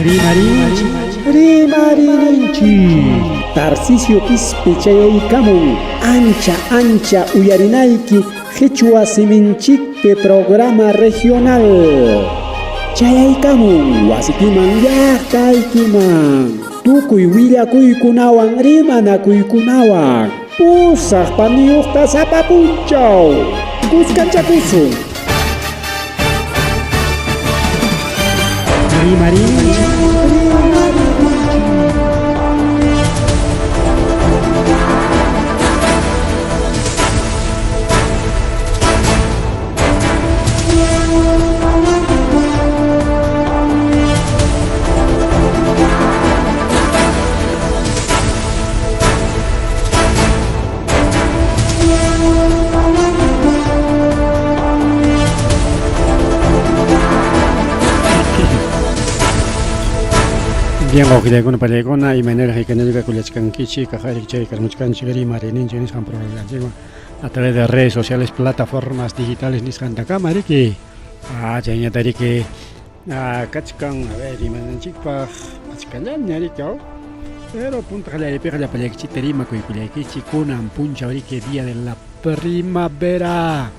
Rimarinchik, rimarininchik. Tarcisio Quispe chayaykamun ancha ancha uyarinayki qhichwa siminchikpi programa regional. Chayaykamun wasikiman llaqtaykiman. Tukuy willakuykunawan rimanakuykunawan. Pusaq paniyuqta sapa punchaw. Kuskanchakusun. Rimarinchik, rimarininchik. Bien, wawqillaykuna pallaykuna, imaynaraq ikanalluka kullachkankichik, kaqarik chay karmuchkanchik rimarininchik nisqan programanchikwan a través de redes sociales, plataformas digitales nisqantakama riki. Ah, chayñata riki ah, kachkan, a ver, rimananchikpaq achkallaña riki, oh. Pero punta qallariypiqa llapallaykichikta rimakuykullaykichik kunan punchaw riki día de la primavera.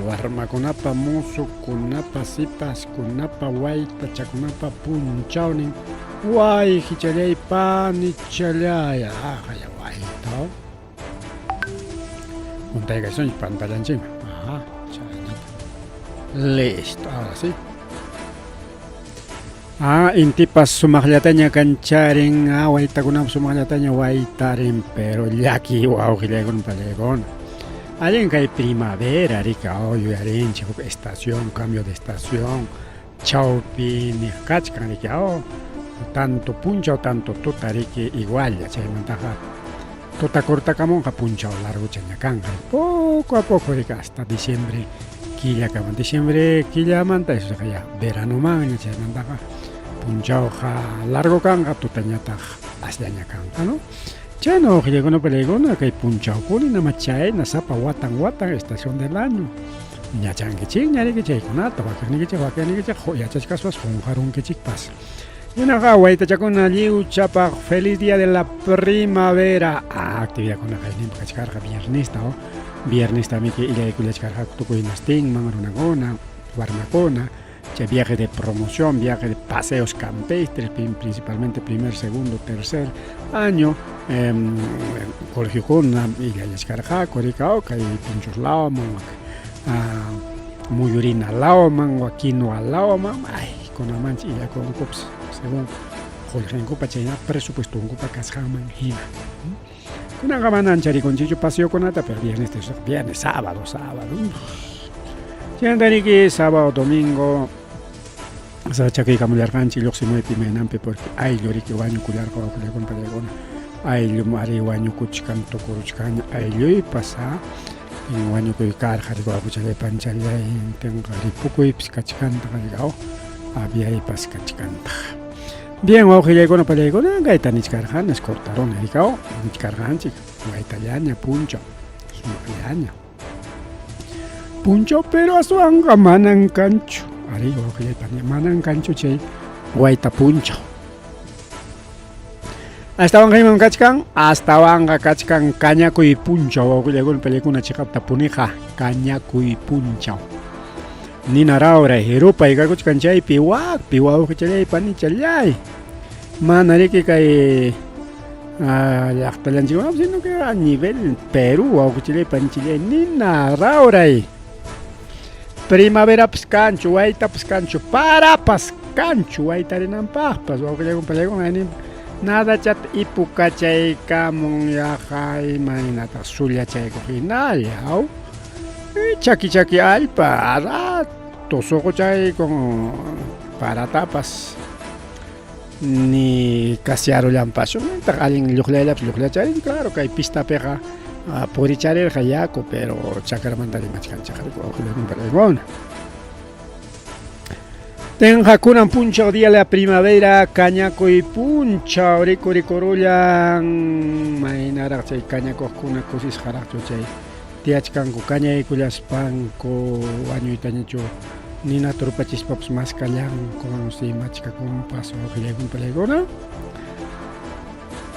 Warmakunapa, musukunapa, sipaskunapa, waytachakunapa punchawnin wayqichallay panichallay aqaya wayta. Juntaykasunchik pantallanchikman. Ajá, chaynata. Listo, ahora sí. Ah, intipas sumaqllataña kancharin, ah, waytakunapas sumaqllataña waytarin, pero llaki wawqillaykuna pallaykuna. Allin kay primavera, rika, oh, yuyarinchik huk estación, cambio de estación, chawpi niq kachkan, riki, oh, tanto punchaw, tanto tuta, riki, igualla, chaymantaqa tuta cortakamunqa punchaw largochaña kanqa, poco a poco, riki, hasta diciembre killakama, diciembre killamanta eso ya veranomanña, chaymantaqa punchawqa largo kanqa, tutañataq asllaña kanqa, ¿no? Chayna wawqillaykuna palaykuna kay punchawkuna nama chayna sapa watan watan estación del año yachankichikña riki chaykunata wakiqnikichik wakiqnikichik yachachkaspas qunqarunkichikpas. Hinaqa waytachakuna lliwchapaq feliz día de la primavera. Ah, actividadkuna qayninpi kachkarqa viernesta, oh. Viernesta miki illaykullachkarqaku tukuy hinastinman runakuna, warmakuna, chay viaje de promoción, viaje de paseos campestres, principalmente primer, segundo, tercer año, colegiokuna illallachkarqaku rika, oh, kay Pinchos lawman, ah, Muyurina lawman, Quinua lawman, ay, kunamanchik illakunkupas según qullqinkupa chayna presupuestonkupa kasqanman hina. Kunanqa mana ancha rikunchikchu paseokunata, pero viernes, viernes, sábado, sábado. Chaymanta riki sábado, domingo sachakuykamullarqanchik lluqsimuypi imaynanpi porque ayllu riki wañukullarqa wawqillaykuna pallaykuna ayllum ari wañukuchkan tukuruchkanña aylluypas a wañukuy karqa riki wawqichallay panchallay tinqa ripukuypis kachkantaq riki aw aviaypas kachkantaq. Bien wawqillaykuna pallaykuna kayta nichkarqani cortaruni riki aw nichkarqanchik waytallaña punchaw sumaqllaña punchaw pero aswanqa manan kanchu ari wawqillay pani manan kanchu chay wayta punchaw. Astawanqa imam kachkan? Astawanqa kachkan kañakuy punchaw wawqillaykuna pallaykuna chiqaptapuniqa kañakuy punchaw. Nina rawray rupay kakuchkan chaypi wakpi wawqichallay panichallay. Mana riki kay llaqtallanchikkunapas sino que a nivel Perú wawqichallay panichallay nina rawray. Primaverapas kanchu, waytapas kanchu, parapas kanchu waytarinanpaqpas wawqillaykuna pallaykuna ayninpa nada chat ipukachaykamun yaqa imaynataq sullachaykuq hinalla aw chaki chaki allpa rato suquchaykun paratapas ni casiarullanpaschu nitaq allin lluqllayllapas lluqllacharin claro kay pistapiqa puricharirqa yaku pero chakramanta rimachkanchik wawqillaykuna pallaykuna. Tenqa kunan punchaw día de la primavera kañakuy punchaw rikurikurullan maynaraq chay kañakuqkuna kusisqaraqchu chay tiyachkanku kañaykullaspanku wañuytañachu Nina turpachispapas maskallanku, machkakunpas wawqillaykuna palaykuna.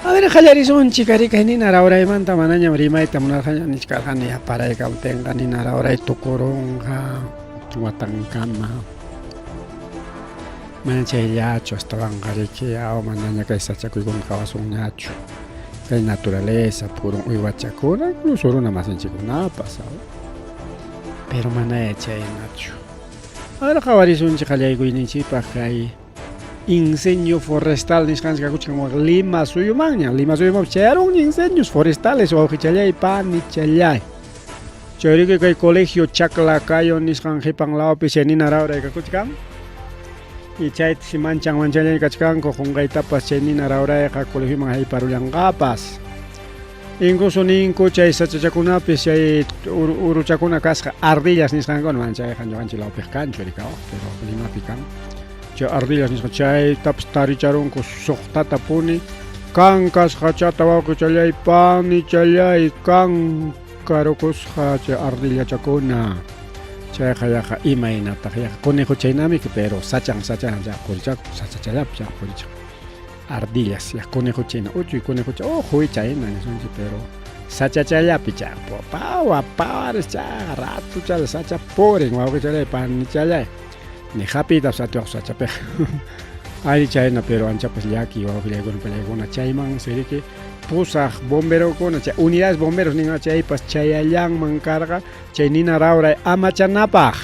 A ver, qallarisunchik ari kay nina rawraymanta manañam rimayta munarqaña nichkarqani paraykamtinqa nina rawray tukurunqa watankama. Mana chayllachu astawanqa riki aw manaña kay sachakuykuna qawasunñachu. Kay naturaleza, purun uywachakuna, incluso runa masinchikkunapas aw. Pero manaya chaynachu. Ahora qhawarisunchik qallaykuyninchikpaq kay incendio forestal nisqanchik kakuchkan wak Lima suyumanña. Lima suyumanpas chayarunña incendios forestales wawqichallay panichallay. Chayriki kay colegio Chaclacayo nisqan qipan lawpi chay nina rawray kakuchkan. Y chaytas manchan manchallaña kachkanku qunqaytapas chay nina rawrayqa colegioman hayparullanqapas. Incluso ninku chay sachachakunapis chay uruchakuna kasqa ardillas nisqankuna mana chayqa ñuqanchik lawpiq kanchu rikaw pero Limapi kan chay ardillas nisqa chaytapas taricharunku suqtatapuni kankasqachata wawqichallay panichallay kankarukusqa chay ardillachakuna chayqa yaqa imaynataq yaqa conejo chaynamiki pero sachan sachan qurichakun sachachallapi chay qurichakun ardillas ya conejo china uchuy conejo china oh huicha hina nisunchik pero sachachallapi chay pawa pawaris chay ratuchala sacha purin wawqichalay panichalay ni hapiytapas atiwaq sachapiqa ari chayna pero anchapas llaki wawqillaykuna pallaykuna chayman siriki pusaq bomberokuna chay unidades bomberos ninqa chaypas chayallanman karqa chay nina rawray amachanapaq.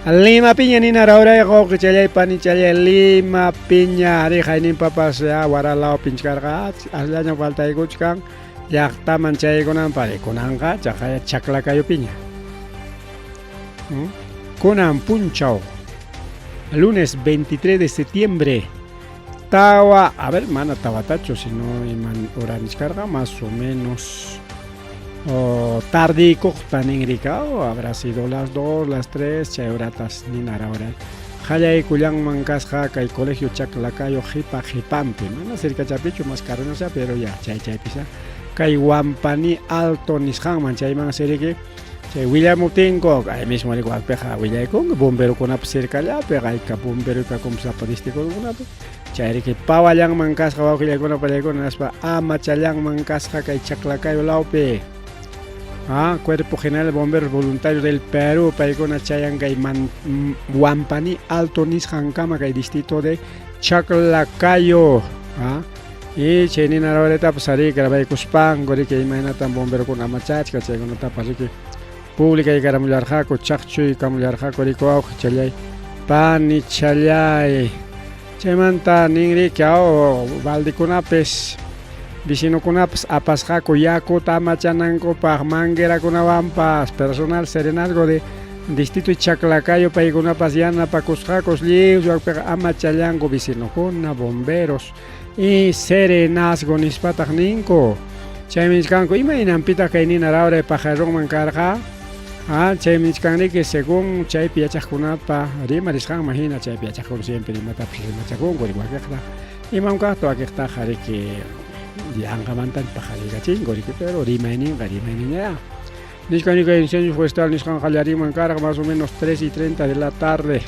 Lima piña nina rawray quqichalay panichalay Lima piña ari hayninpapas ya waralao pinchkarqa asllaña faltaykuchkan llaqtaman chayaykunanpaq kunanqa chaqaya Chaclacayo piña. Kunan punchaw lunes 23 de septiembre tawa a ver mana tawatachu sino iman hora nichkarqa más o menos oh, tardiykuqta ninrika oh, habrá sido las 2 las 3 chay horatas ninara hora qallaykullanman kasqa kay colegio Chaclacayo qipa qipanpi mana cercachapichu más karuñasha pero ya chay chaypisa kay Wampani Alto nisqanman chayman siriki chay willamuptinku kay mismo wakpiqa willaykunku bomberokunapas cercallapi hayka bombero kakunpas sapa distritokunapi chayriki pawallanman kasqa wawqillaykuna pallaykuna nispa amachallanman kasqa kay Chaclacayo lawpi. Ah, Cuerpo General de Bomberos Voluntarios del Perú paykuna chayan kay Wampani Alto nisqankama kay distrito de Chaclacayo. Ah, y chay nina rawraytapas ari grabaykuspanku riki imaynatam bomberokuna amachachka chaykunatapas riki publicaykaramullarqaku chaqchuykamullarqaku riki wawqichallay panichallay chaymanta ninriki aw baldekunapis vecinokunapas apasqaku yakuta amachanankupaq manguerakunawanpas personal serenazgo de distrito Chaclacayo paykunapas yanapakusqakus lliw wakpiqa amachallanku vecinokuna bomberos y serenazgo nispataq ninku chaymi nichkanku imaynanpitaq kay nina rawray pajarunman karqa ah chaymi nichkanriki según chaypi yachaqkunapa rimarisqanman hina chaypi yachaqkuna siempre imatapas rimachakunku wakiqta imam kaqta wakiqtaqa riki yanqamantan paqariykachinku riki pero rimayninqa rimayninña nichkani kay incendio forestal nisqan qallarinman karqa más o menos 3 y 30 de la tarde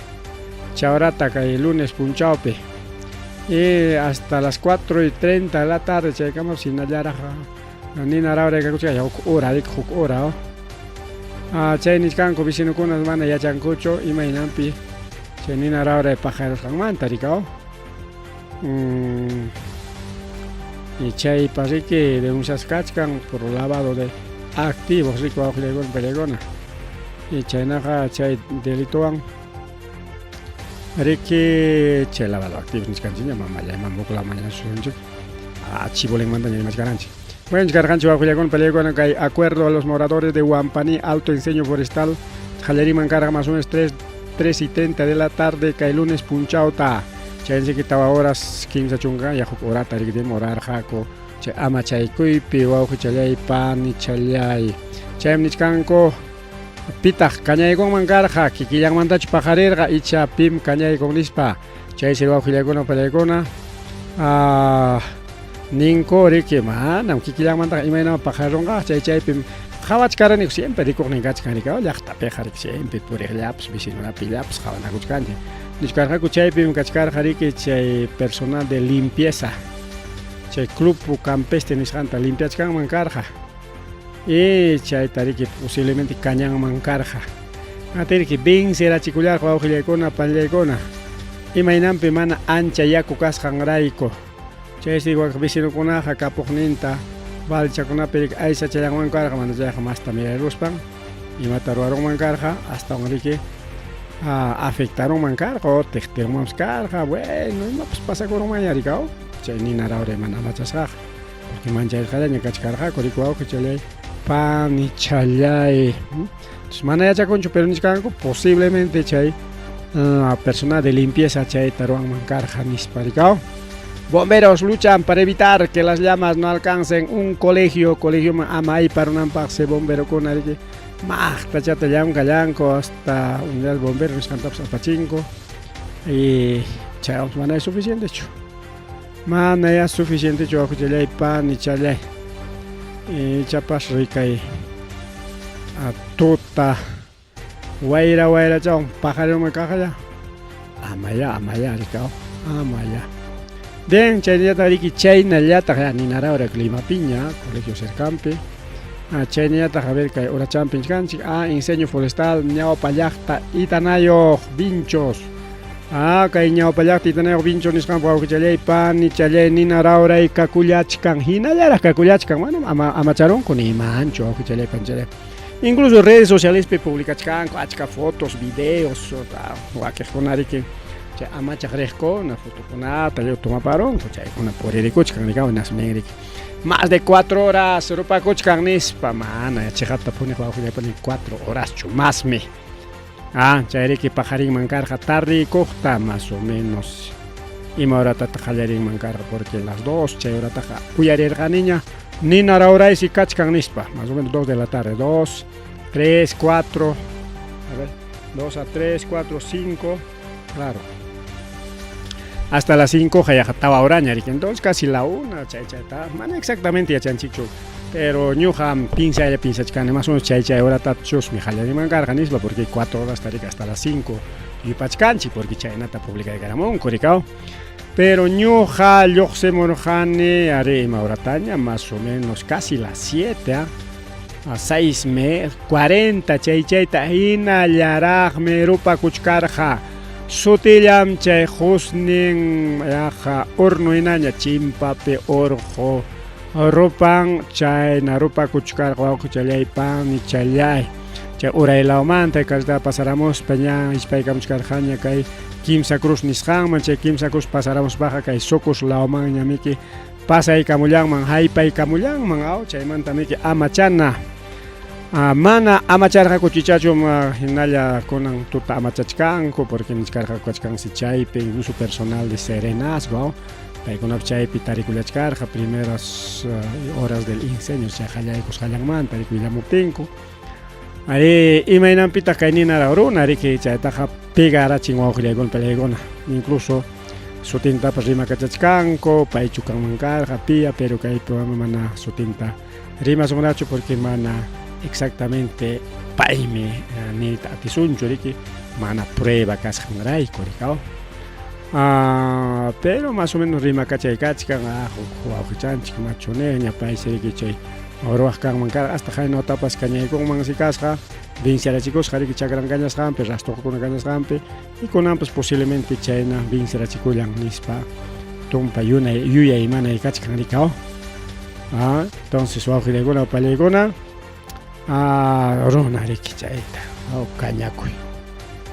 chaurata kay lunes punchawpi y hasta las 4 y 30 de la tarde chaykama hinallaraq nina rawray kakuchka huk hora riki huk hora ah, chay nichkanku vecinokuna mana yachankuchu imaynanpi chay nina rawray pajarusqanmanta rikaw y chaypa riki denuncias kachkan por lavado de activos riki wawqillaykuna pallaykuna y chaynaqa chay delitowan riki chay lavado activos nichkanchikña mamalla imam huklaman ñasunchik chibolinmantaña rimachkaranchik. Bueno, karqanchik wawqillaykuna pallaykuna kay acuerdo a los moradores de Wampani Alto Incendio Forestal qallariman karqa más o menos 3 3 y 30 de la tarde kay lunes punchawta chaynchiki tawa horas kimsa chunka ya huk horata riki demorarqaku chay amachaykuypi wawqichallay panichallay chaymi nichkanku pitaq kañaykunman karqa kikillanmantachu paqarirqa icha pim kañaykun nispa chaysi wawqillaykuna pallaykuna ninku riki manam kikillanmantaqa imaynam paqarirunqa chay chaypim Qhawachkaraniku siempre rikuqnin kachkan rikaw llaqtapiqa riki siempre puriqllapas vecinonapillapas qhawanakuchkanchik. Nichkarqaku chaypim kachkarqa riki chay personal de limpieza chay club campestre nisqanta limpiachkanman karqa. Y chayta riki posiblemente kañanman karqa. Atiriki vencerachikullarqa wawqillaykuna panillaykuna. Imaynanpi mana ancha yaku kasqanrayku. Chaysi wak vecinokunaqa kapuqninta balchakunapi riki aysachallanman karqa mana chayqa masta miraruspan imata ruwarunman karqa astawan riki afectarunman karqa o tiqtirunmanpas karqa bueno imapas pasakurunmanña riki aw chay nina rawray mana amachasqaqa porque manchayqallaña kachkarqaku riki wawqichalay panichalay mana yachakunchu pero nichkanku posiblemente chay personal de limpieza chayta ruwanman karqa nispa rikaw Bomberos luchan para evitar que las llamas no alcancen un colegio, colegioman ama ayparunanpaqsi bomberokuna riki maqtachata llamkallanku hasta unidad bomberos nisqantapas apachinku y chaywanpas mana suficientechu. Mana ya suficientechu wawqichalay panichalay. Ichapas rikay tuta wayra wayrachawan paqarinman kaqlla amaya amaya rikaw amaya. Bien, chaynallataq riki chaynallataq ya ninaraura climapiña colegio cercanpi chaynallataq a ver kay urachampi nichkanchik incendio forestal ñawpa llaqta Itanayuq Vinchos kay ñawpa llaqta Itanayuq Vinchos nisqanpa wawqichalay panichalay nina rawray kakullachkan hinallaraq kakullachkan manam amacharunku ni imanchu wawqichalay panichalay. Incluso redes socialespi publicachkanku achka fotos, videos, wakiqkuna riki chay amachaq riqkuna fotokunata lliw tomaparunku chaykuna puririkuchkan rikaw hinaspa riki más de 4 horas rupakuchkan nispa mana chiqapta puniq wawqillaypuni 4 horaschu masmi chayriki paqarinman karqa tardiykuqta más o menos ima horatataq qallarinman karqa porque las 2 chay horataqa uyarirqaniña nina rawraysi kachkan nispa más o menos 2 de la tarde 2 3 4 a ver 2 a 3 4 5 claro hasta las 5 yaqa tawa horaña riki entonces casi la 1 chay chayta mana exactamente yachanchikchu pero ñuqa pinsaylla pinsachkani más o menos chay chay horatachusmi qallariman karqa nispa porque 4 horas riki hasta las 5 yupachkanchik porque chaynata publicaykaramunku rikaw pero ñuqa lluqsimurqani ari ima horataña más o menos casi las 7 a 6 40 chay chayta hinallaraqmi rupakuchkarqa sutillam chay qusnin yaqa horno hinaña chimpapi urqu rupan chayna rupakuchkarqa wawqichalay panichalay chay uray lawmanta carretera pasaramuspa ña ispaykamuchkarqaña kay Kimsa Cruz nisqanman chay Kimsa Cruz pasaramuspaqa kay Socos lawmanña miki pasaykamullanman haypaykamullanman aw chaymanta miki amachana mana amacharqaku chichachu hinalla kunan tuta amachachkanku porque nichkarqaku kachkansi chaypi incluso personal de serenazgo paykunapas chaypi tarikullachkarqa primeras horas del incendio chay qallaykusqallanmanta riki willamuptinku ari imaynanpitaq kay nina runa riki chaytaqa pegarachin wawqillaykuna pallaykuna incluso sutintapas rimakachachkanku paychu kanman karqa pia pero kaypi mana sutinta rimasunrachu porque mana exactamente paymi niyta atisunchu riki mana prueba kasqanrayku rikaw pero más o menos rimakachay kachkan huk wawqichanchik machuniqña paysi riki chay ruwaq kanman karqa hasta haynatapas kañaykunmansi kasqa vincerachikusqa riki chakran kañasqanpi rastuqkuna kañasqanpi y kunanpas posiblemente chayna vincerachikullan nispa tumpa yunay yuyay manay kachkan rikaw entonces wawqillaykuna pallaykuna runa riki chayta kañakuy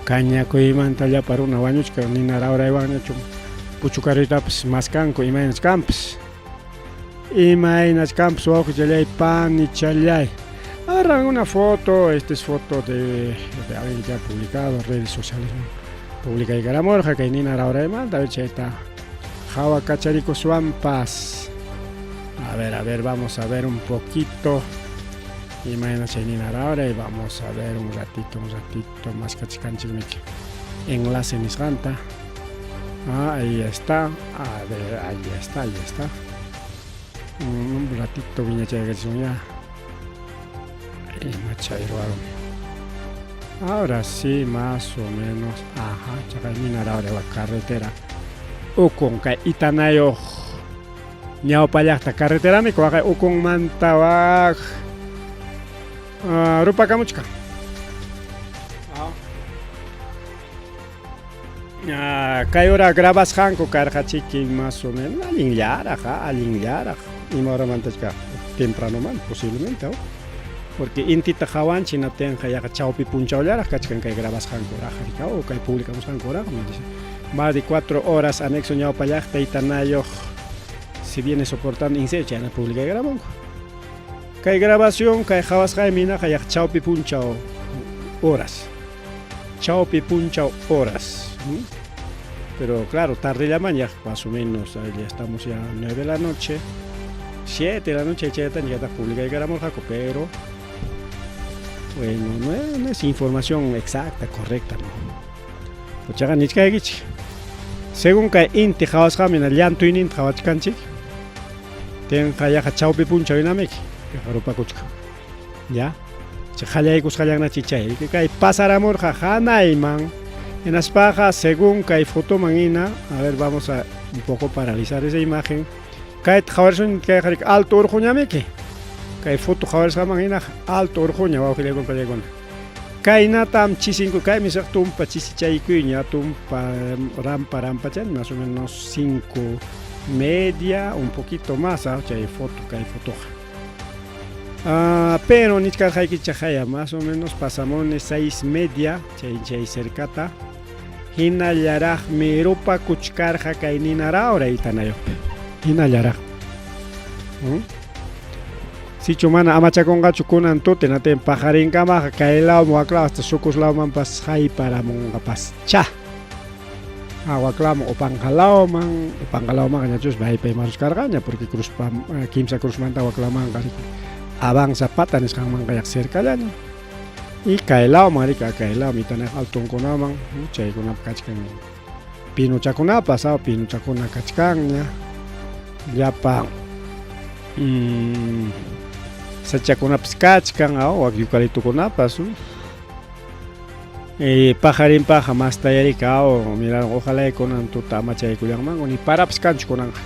kañakuymanta llapa runa wañuchkan nina rawraywanñachu puchukaruytapas maskanku imaynachkanpas imaynachkanpas wawqichalay panichalay. Agarran una foto, esta es foto de alguien que ha publicado en redes sociales, publicaykaramurqa kay nina rawraymanta chayta hawa kacharikuswanpas. A ver, vamos a ver un poquito imayna chay nina rawray, vamos a ver un ratito más kachkanchikmiki enlace nisqanta. Ahí está, a ver, ahí está, ahí está. Un ratito viñachaykachisun ya. Imacha ruwaruni. Ahora sí, más o menos. Ajá, chaqay nina rawray wak carretera. Ukun kay Itanayuq ñawpa llaqta carreterami waqay ukunmanta wak rupakamuchkan. Kay hora grabasqanku karqachiki más o menos allinllaraq, allinllaraq. Ima horamantachka tempranoman posiblemente, porque intita qawanchik hinaptinqa yaqa chawpi punchawllaraq kachkan kay grabasqanku horaqa rika o kay publicamusqanku horaqa me dice. Más de 4 horas anexo ñawpa llaqta Itanayuq se viene soportando incendio chayna publicaykamunku. Kay grabación kay qhawasqaymi hinaqa yaqa chawpi punchaw horas. Chawpi punchaw horas. Pero claro, tardellaman ya más o menos, ya estamos ya 9 de la noche, 7 de la noche, chayta ya publicaykaramurqaku, pero bueno, no, no es información exacta, correcta, no. Chaqa nichkaykichik. Según kay inti qhawasqami llantuyninta qhawachkanchik, tinqa yaqa chawpi punchaw hinamiki, yaqa rupakuchkan. Ya. Qallaykusqallannachi chay. Kay pasaramurqa hanayman. Hinaspaqa según kay fotoman hina, a ver, vamos a un poco paralizar esa imagen. Kayta qhawarisun kay alto urquñamiki. Kay foto qhawarisqaman hina alto urquña wawqillaykuna pallaykuna. Kaynatam chisinku kaymi saq tumpa chisichaykuyña tumpa rampa rampachan más o menos 5:30, un poquito más, chay foto kay fotoqa. Pero nichkarqaykichik haya más o menos pasamuni 6:30 chay chay cercata hinallaraqmi rupakuchkarqa kay nina rawray Itanayuqpi hinallaraq. Sichu mana amachakunqachu kunan tuta hinatin paqarinkamaqa kay lawman wak law hasta Sucus lawmanpas hayparamunqapascha. Wak lawman Upanqa lawman, Upanqa lawmanqa ñachus maypay marus karqaña porque cruzpa kimsa cruzmanta wak lawmanqa avanza pata nisqanmanqa yaq cercallaña. Y kay lawman rika kay lawman Itanayuq altunkunaman chaykunapi kachkan pinuchakunapas, pinuchakuna kachkanña llapa sachakunapas kachkan, wak yucalitukunapas. Paqarinpaqqa mastayarika mira ojalá kunan tuta amachaykullanman ni parapas kanchu kunanqa.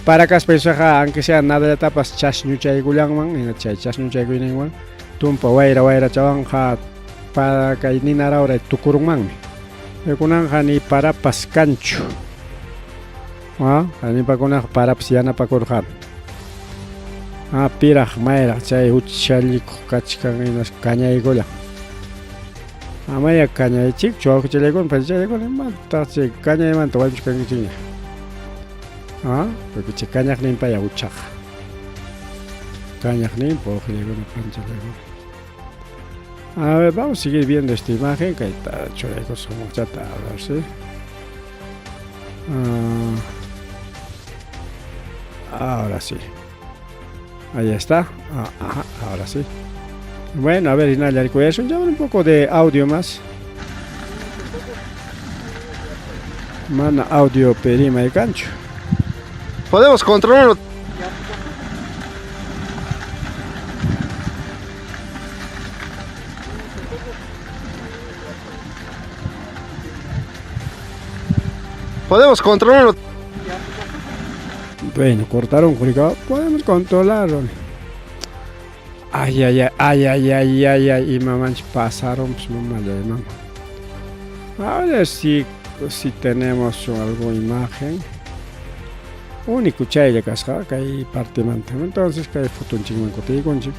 Para kaspa isaqa aunque sea nadallatapas chasñuchaykullanman hina chay chasñuchaykuyninwan tumpa wayra wayrachawanqa para kay nina rawray tukurunmanmi. Pero kunanqa ni parapas kanchu. Nipakunaqa parapas yanapakurqami. Piraq mayraq chay huchallikuq kachkan hinas kañaykullan. Amaya kañaychikchu wawqichallaykuna pachallaykuna imataq chay kañaymanta wañuchkankichikña. Porque chay kañaqninpaya huchaqa. Kañaqninpa wawqillaykuna panchallaykuna. A ver, vamos a seguir viendo esta imagen. Kayta churaykusqa a ver si. Ahora sí. Ahí está. Ajá, ahora sí. Bueno, a ver, hinalla rikuyashun. Ya un poco de audio más. Mana audio perima y cancho. Podemos controlarlo. Podemos controlarlo. Bueno, cortaron, Juricao. Podemos controlarlo. Ay, ay, ay, ay, ay, ay, ay, y mamá pasaron, pues mamá, ya, mamá. A ver si, si tenemos alguna imagen. Único chaylla kasqa kay partimanta. Entonces kay fotonchikman kutiykunchik.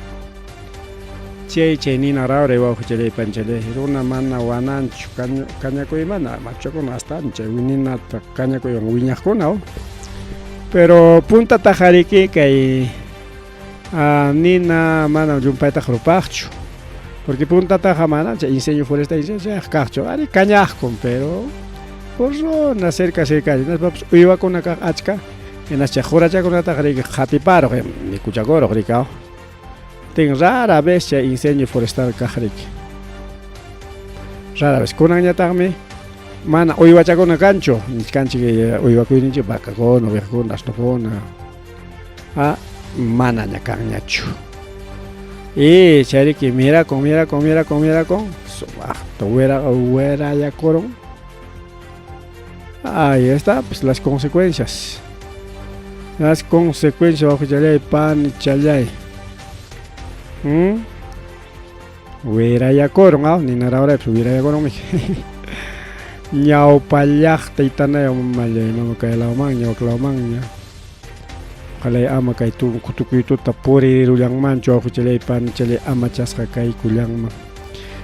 Chay chay nina rawray wawqichallay panchallay runa mana wananchu kañakuymana machukuna hasta chay ninata kañakuywan wiñaqkuna. Pero puntataqa riki kay nina mana llumpaytaqa rupaqchu. Porque puntataqa mana chay incendio forestal incendio kaqchu. Ari kañaqkun pero por zona cerca cerca hinaspapas uywakuna kaq achka hinas chay qurachakunataqa riki qatiparuq mikuchakuruq rikaw. Tin rara vez chay incendio forestal kaq riki. Rara vez kunanñataqmi mana uywachakuna kanchu nichkanchik uywakuyninchik vacakuna, ovejakuna, asnukuna manaña kanñachu. Y chayriki mirakun, mirakun, mirakun, mirakun, sumaqta wira wirayakurun. Ahí está, pues las consecuencias. Las consecuencias, wawqichalláy, panichalláy. Wirayakurun, aw, nina rawraypas wirayakurunmi. Ñawpa llaqta itanaya mamallay, mama kay lawmanña, wak lawmanña. Ojalá ama kay tukuy tuta puririrullanmanchu, wawqichalláy, panichalláy, amachasqa kaykullanman.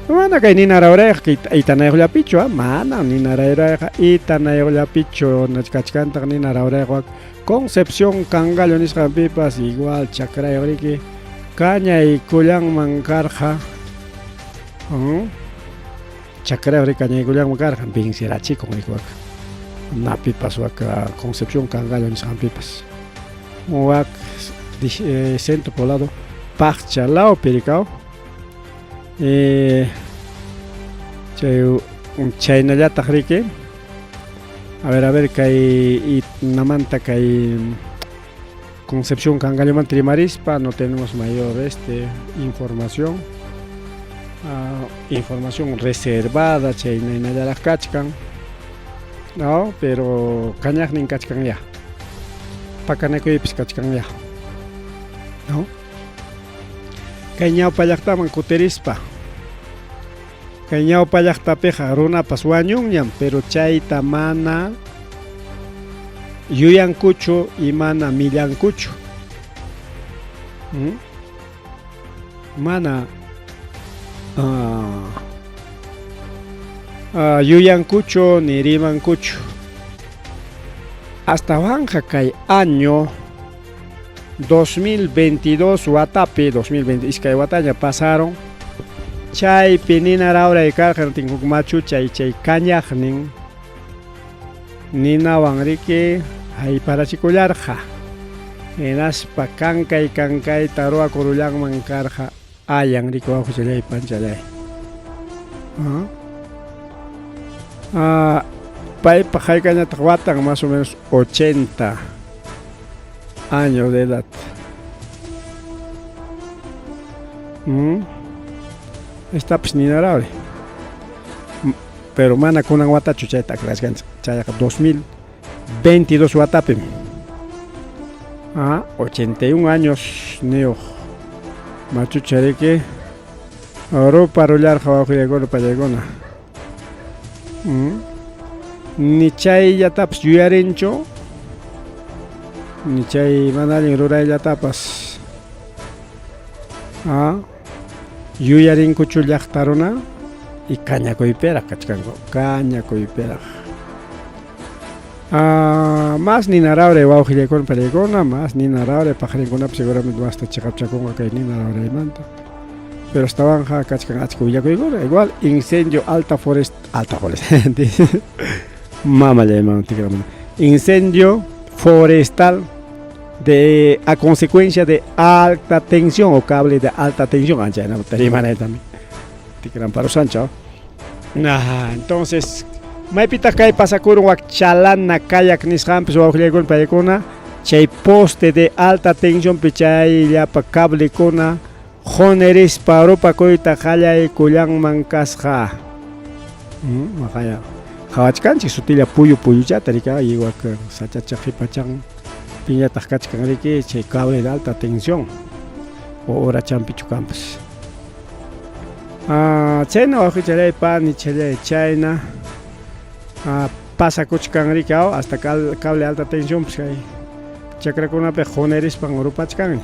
Mana kay nina rawrayqa itanayuqllapichu, mana nina rawrayqa itanayuqllapichu, kachkantaq nina rawrayqa Concepción Cangallo nisqanpipas igual chakrayuq riki kañaykullanman karqa. Chakrayuq riki kañaykullanman karqa, vencirachikun riki wak napipas wak Concepción Cangallo nisqanpipas. Wak centro poblado Paqcha lawpi rikaw. Chay chaynallataq riki. A ver, a ver, kay namanta kay Concepción Cangallomanta rimarispa no tenemos mayor información. Información reservada chaynaynallaraq kachkan. No, pero kañaqnin kachkan ya. Pakanakuypis kachkan ya. No? Kay ñawpa llaqtaman kutirispa. Kay ñawpa llaqtapiqa runapas wañunñam, pero chayta mana yuyankuchu y mana millankuchu. Mana yuyankuchu ni rimankuchu. Astawanqa kay año 2022 watapi, 2020 iskay wataña pasaron, chaypi nina rawray karqa huk machuchay chay kañaqnin ninawan riki hayparachikullarqa. Hinaspa kankay kankayta ruwakurullanman karqa ayan riki wawqichalláy panchalláy. Paypaq haykañataq watan más o menos 80 años de edad. Estapas ninarawri. Pero mana kunan watachu chayta akrashkanchik. Chayqa 2022 watapim. 81 años niyuq machucha riki rupa rullarqa wawqillaykuna pallaykuna. Ni chayllatapas yuyarinchu, ni chay mana allin rurayllatapas yuyarinkuchu llaqta runa y kañakuypiraq kachkanku, kañakuypiraq. Más nina rawray wawqillaykuna pallaykuna, más nina rawray paqarinkunapas seguramente masta chiqapchakunqa kay nina rawraymanta. Pero astawanqa kachkan achka willakuykuna, igual incendio alta forest, alta forest, mamallayman tikramuna. Incendio forestal de a consecuencia de alta tensión o cable de alta tensión, ancha rimanay también. Tikran parusancha. Entonces, maypitaq kay pasakurun wak chalana kayak nisqanpis wawqillaykuna paykuna, chay poste de alta tensión pi chay llapa cablekuna qunerispa rupakuyta qallaykullanman kasqa. Maqaya qhawachkanchik sutilla puyu puyuchata riki, wak sachacha qhipachan piñataq kachkan riki chay cable de alta tensión o urachanpichu kanpas. Chayna wawqichalláy panichalláy chayna pasakuchkan riki hasta cable alta tensión pues kay chakrakunapi qunerispan rupachkanña.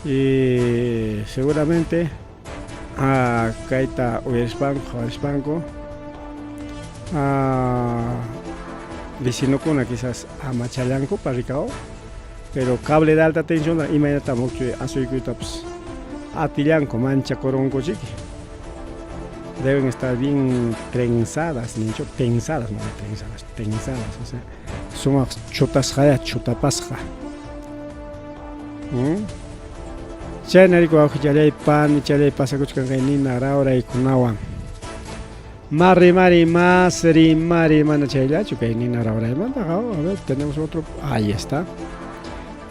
Y seguramente kayta uyarispanku qhawarispanku vecinokuna quizás amachallankupas rikaw, pero cable de alta tensión imaynatam huk asuykuytapas atillanku manchakurunkuchiki. Deben estar bien trenzadas, nicho, tensadas, no trenzadas, tensadas, o sea, sumaq chutasqaya chutapasqa. Chayna riki wawqichalláy panichalláy pasakuchkan kay nina rawraykunawan. Más rimari, más rimari, mana chayllachu kay nina rawraymantaqa. A ver, tenemos otro, ahí está.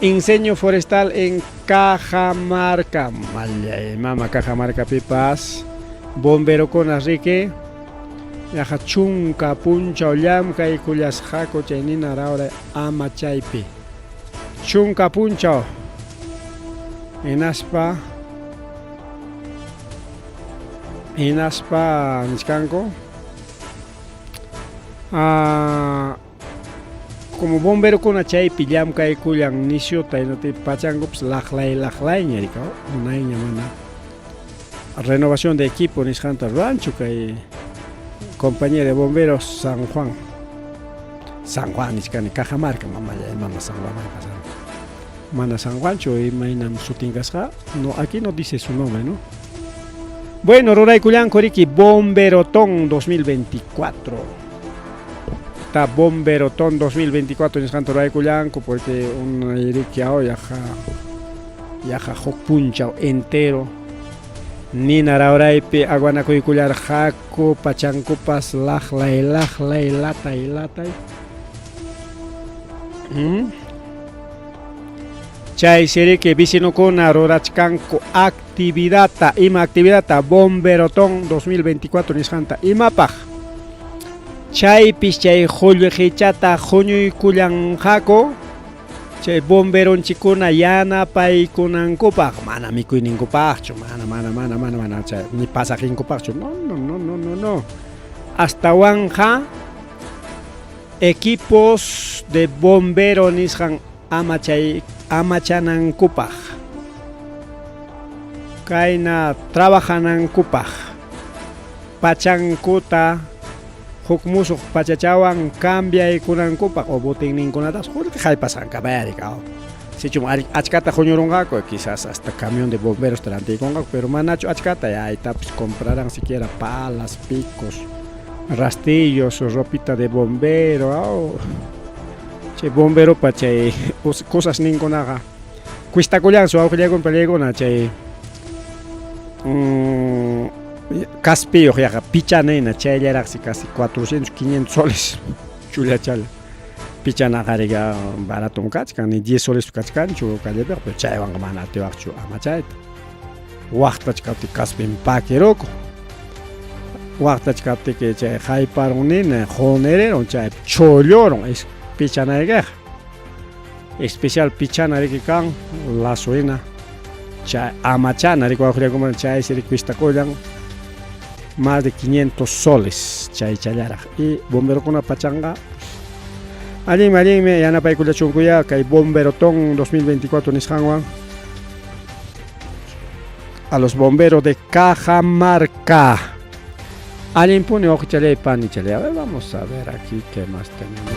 Incendio forestal en Cajamarca. Mallay mama Cajamarcapipas bomberokuna riki yaqa chunka punchaw llamkaykullasqaku chay nina rawray amachaypi. Chunka punchaw hinaspa hinaspa nichkanku como bomberokuna chaypi llamkaykullan nisyuta hinaptin pachankupas laqlay laqlayña rikaw unayña mana renovación de equipo nisqanta ruranchu kay compañía de bomberos San Juan San Juan nichkani Cajamarca mamallay mama San Juan mana San Juanchu imaynam sutin kasqa no aquí no dice su nombre no bueno ruraykullanku riki Bomberotón 2024 está Bomberotón 2024 nisqanta ruraykullanku porque unay riki yaqa yaqa huk punchaw entero nina rawraypi aguanakuykullarqaku pachankupas laqlay laqlay latay latay Chaysi riki vecinokuna rurachkanku actividadta ima actividadta Bomberotón 2024 nisqanta imapaq chaypis chay qullqichata huñuykullanqaku chay bomberonchikkuna yanapaykunankupaq mana mikuyninkupaqchu mana mana mana mana mana chay ni pasajinkupaqchu no no no no no no astawanqa equipos de bombero nisqan amachay amachanankupaq kayna trabajanankupaq pachankuta huk musuq pachachawan cambiaykunankupaq o botinninkunatas qullqi haypasqankamaya rikaw sichum achkata huñurunqaku quizás hasta camión de bomberos rantiykunqaku pero manachu achkata aytapas comprarán siquiera palas, picos, rastillos, ropita de bombero aw chay bomberopa chay cosas ninkunaqa cuestakullansu wawqillaykuna panillaykuna chay kaspiyuq yaqa pichanayna chayllaraqsi casi 400 500 soles chullachalla pichanaqa riki baratom kachkan ni 10 soles kachkanchu callepiqa pero chaywanqa mana atiwaqchu amachayta waqtachkaptiki kaspin pakiruku waqtachkaptiki chay hayparun nina qunirirun chay chullurun pichanaykiqa especial pichana riki kan lazo hina chay amachana riki wawqillaykuna chaysi riki cuestakullan más de 500 soles chaychallaraq y bomberokuna pachanqa allinmi allinmi yanapaykullachunkuya kay Bomberotón 2024 nisqanwan a los bomberos de Cajamarca. Allinpuni wawqichalay panichalay. A ver, vamos a ver aquí qué más tenemos.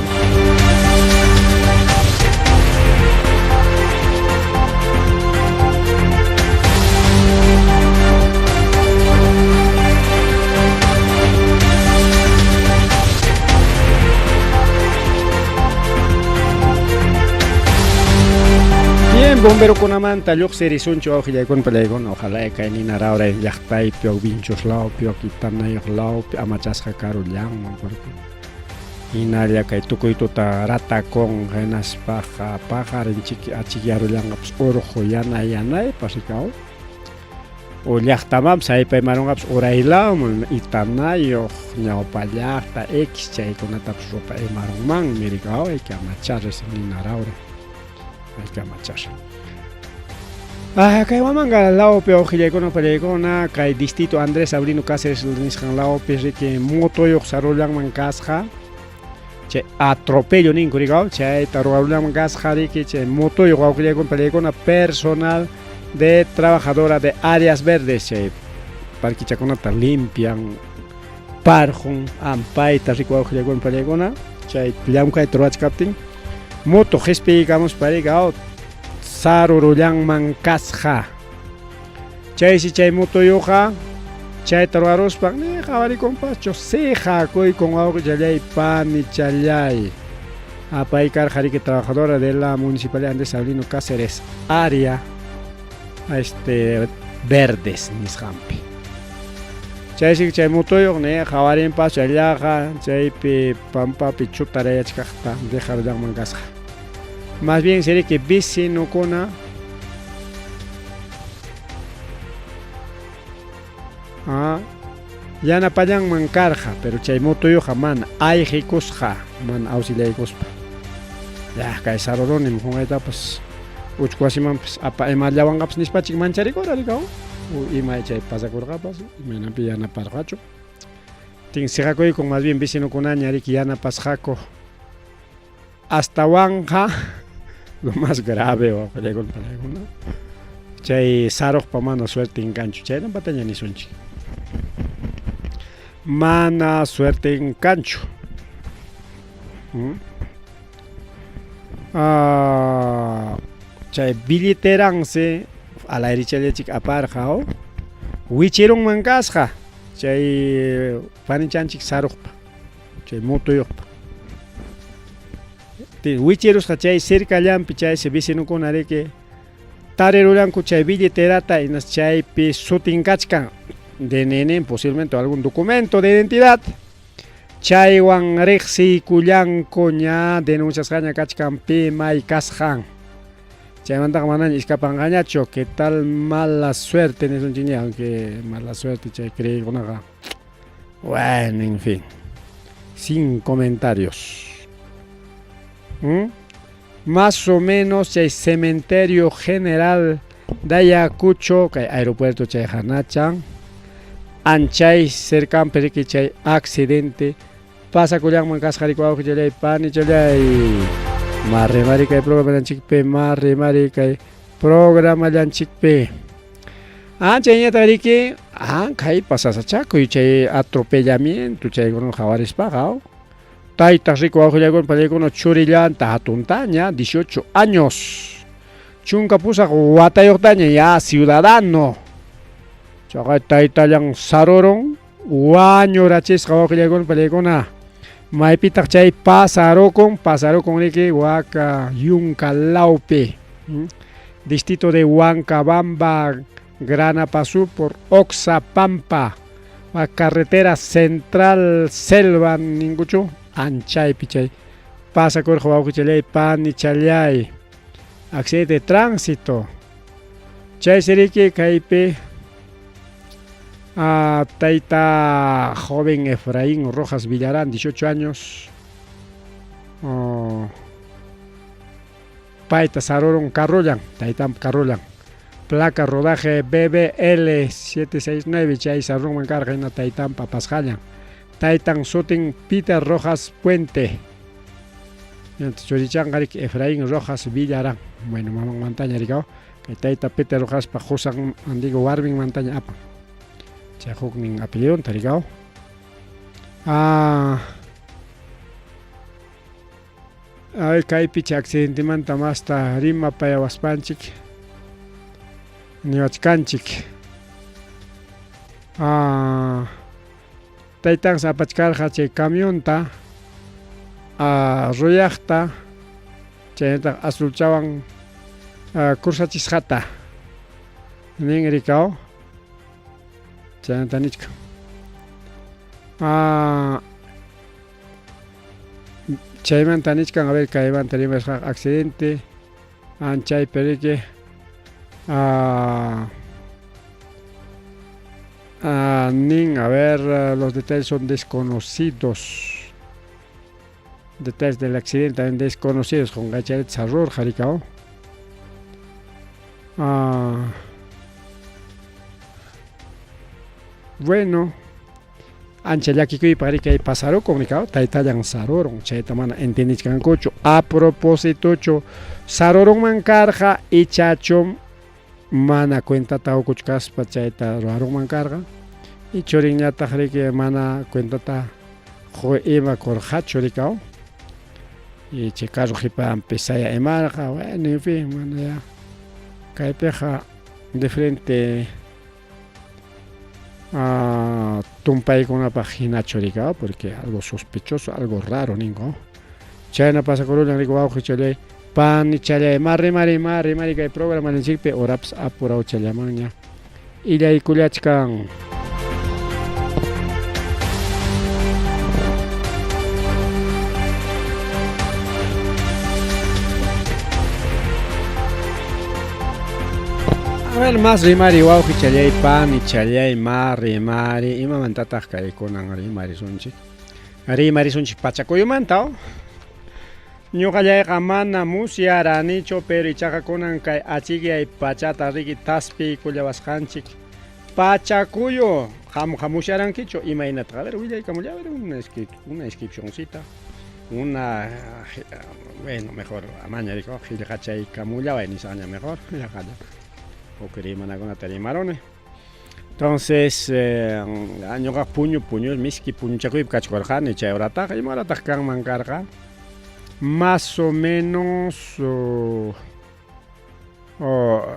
Bien, bomberokunamanta lluqsirisunchu wawqillaykuna panillaykuna ojalá kay nina rawray llaqtaypi o Vinchos lawpi o Itanayuq lawpi amachasqa karullanman porque hinalla kay tukuy tuta ratakun hinaspaqa paqarin achikyarullanqapas urqu yanay yanaypas rikaw o llaqtamanpas haypaymarunqapas uraylawman Itanayuq ñawpa llaqta X chaykunatapas rupa imarunmanmi rikaw hay que amachar ese nina rawray hay que amachar. Kay Huamanga lawpi wawqillaykuna panillaykuna kay distrito Andrés Avelino Cáceres nisqan lawpi riki motoyuq sarullanman kasqa chay atropello ninku rikaw chayta ruwarullanman kasqa riki chay motoyuq wawqillaykuna panillaykuna personal de trabajadora de áreas verdes chay parquichakunata limpian parqun ampayta riku wawqillaykuna panillaykuna chay llamkayta ruwachkaptin moto qispiykamuspa rikaw sarurullanman kasqa chaysi chay motoyuqqa chayta ruwaruspan ni qhawarikunpaschu siqakuykun wawqichalay panichalay apaykarqa riki trabajadora de la municipalidad Andrés Avelino Cáceres área verdes nisqanpi chaysi chay motoyuq ni qhawarinpas chayllaqa chaypi pampapi chutarayachkaqta dejarullanman kasqa. Más bien sería que vecinokuna ah, yanapallanman karqa, pero chay motoyuqa mana ayqikusqa, mana auxiliaykuspa. Ya, kay saruruni qunqaytapas uchku wasimanpas apa imallawanqapas nispachik mancharikura rikaw. Ima chay pasakurqapas, imaynanpi yanaparqachu. Tin siqakuykun más bien vecinokunaña riki yanapasqaku. Astawanqa lo más grave wawqillaykuna panaykuna chay saruqpa mana suerten kanchu chaynapataña nisunchik. Mana suerten kanchu. Ah, chay billeteransi alayrichallaychik aparqa oh. Wichirunman kasqa chay panichanchik saruqpa chay mutuyuqpa. Wichirusqa chay cercallanpi chaysi vecinokuna riki tarirullanku chay billeterata hinas chaypi sutin kachkan DNN posiblemente algún documento de identidad chaywan riqsiykullanku ña denunciasqaña kachkan pi may kasqan chaymantaqa manaña iskapanqañachu qué tal mala suerte nisunchikña aunque mala suerte chay creeykunaqa bueno en fin sin comentarios. ¿Mm? Más o menos chay cementerio general de Ayacucho kay aeropuerto chay hanachan anchay cercanpi riki chay accidente pasakullanman kasqa riki wawqichalay panichalay marri mari kay programallanchikpi marri mari kay programallanchikpi anchayñataq riki kaypas sasachakuy chay atropellamiento chaykuna qhawarispaqa Tayta riku wawqillaykuna pallaykuna churillanta hatuntaña 18 años 18 watayuqtaña ya ciudadano chaqay taytallan sarurun wañurachisqa wawqillaykuna pallaykuna maypitaq chay pasarukun pasarukun riki waka yunka lawpi distrito de Huancabamba Granapasu por Oxapampa a carretera central selva ninkuchu anchaypi chay pasakurqa wawqichallay panichallay accidente de tránsito chaysi riki kaypi a tayta joven Efraín Rojas Villarán 18 años oh, payta sarurun carrullan taytanpa carrullan placa rodaje BBL 769 chay sarunman karqa hina taytanpa apasqallan taytan sutin Peter Rojas Puente churichanqa riki Efraín Rojas Villarán bueno mamanmantaña rikaw kay tayta Peter Rojaspa qusan digo warminmantaña apan chay huknin apellidonta rikaw ah Ay, kaypi chay accidentemanta masta rimapayawaspanchik niwachkanchik. Ah, taytansi apachkarqa chay camionta ah, ruyaqta chaynataq azulchawan ah, cruzachisqata nin rikaw chaynata nichkan. Ah, Chaymanta nichkan, a ver, kaymanta rimasqaqa accidente, anchaypi riki, ah, ah, nin, a ver, los detalles son desconocidos. Detalles del accidente también desconocidos, qunqaycharita sarurqa rikaw. Ah, bueno. Ancha llakikuypaq riki kay pasarukun rikaw taytallan sarurun chayta mana entiendichkankuchu a propositochu sarurunman karqa ichachum mana cuentata hukuchkaspa chayta ruwarunman karqa y churinñataq riki mana cuentata ima kurqachu rikaw y chay carro qipanpi saya imarqa bueno en fin mana ya kaypiqa de frente Ah, tumpaykunapaq hinachu rika porque algo sospechoso, algo raro ninko. Chayna pasakurullan rika wawqi challay pani challay mari mari mari mari kay programa ninchikpi horapas apurawchallamanña illaykullachkan. Bueno, mas rimari wawqi challay pani challay ma rimari imamantataq kaykunan rimarisunchik? Rimarisunchik pachakuyumanta. Ñuqallayqa mana musyaranichu, pero ichaqa kunan kay achikyay pachata riki taspiykullawasqanchik pachakuyu. Qamqa musyarankichu imaynataq? A ver, willaykamullay, a ver, una, una inscripcióncita, una, bueno, mejor amaña riko, qillqachaykamullaway nisqaña mejor, yaqalla. Huk rimanakunata rimaruni. Entonces, ñuqa puñu puñu miski puñuchakuypi kachkarqani chay horataqa, ima horataq kanman karqa? Más o menos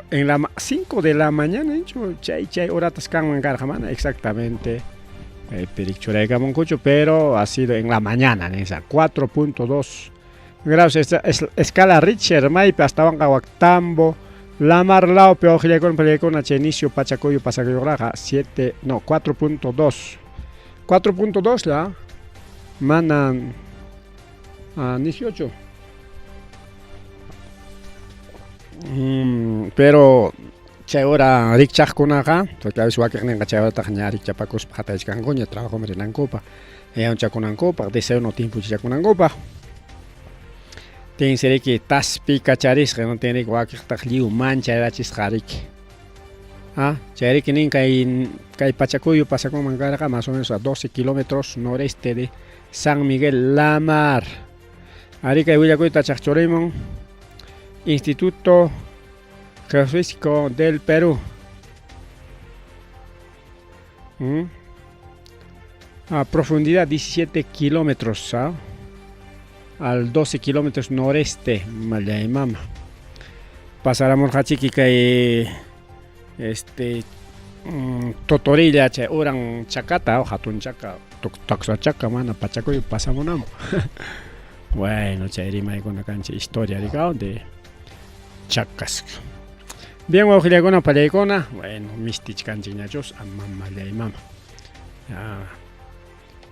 en la 5 de la mañana, chay chay horatas kanman karqa, mana exactamente churaykamunkuchu, pero ha sido en la mañana, nisa 4.2 grados esta es, escala Richter, maypi astawanqa wak Tambo, Lamar lawpi wawqillaykuna pallaykuna chay inicio pachakuyu pasakuyuqraqa 7 no 4.2 4.2 la mana 18 pero chay hora rikchaqkunaqa porque a veces wakiqninqa chay horataq ña rikchapakuspa hatarichkankuña trabajoman rinankupaq yachakunankupaq desayuno tiempo chakunankupaq tinsi riki taspi kacharisqa no tinriki wakiqtaq lliw mancharachisqa riki chay riki nin kay kay pachakuyu pasakunman karqa más o menos a 12 kilómetros noreste de San Miguel Lamar. Ari kay willakuyta chaqchurimun Instituto Geofísico del Perú. A profundidad 17 kilómetros, ¿ah? Al 12 kilómetros noreste, Mallaymama. Pasaramurqachiki kay este Totorilla chay uran chakata, hatun chaka, taksa chaka mana pachakuy pasamunamo. Bueno, chay rimaykuna kanchik historia rikaw de chakas. Bien, wawqillaykuna pallaykuna, bueno, mistichkanchikñachus mamalay mama.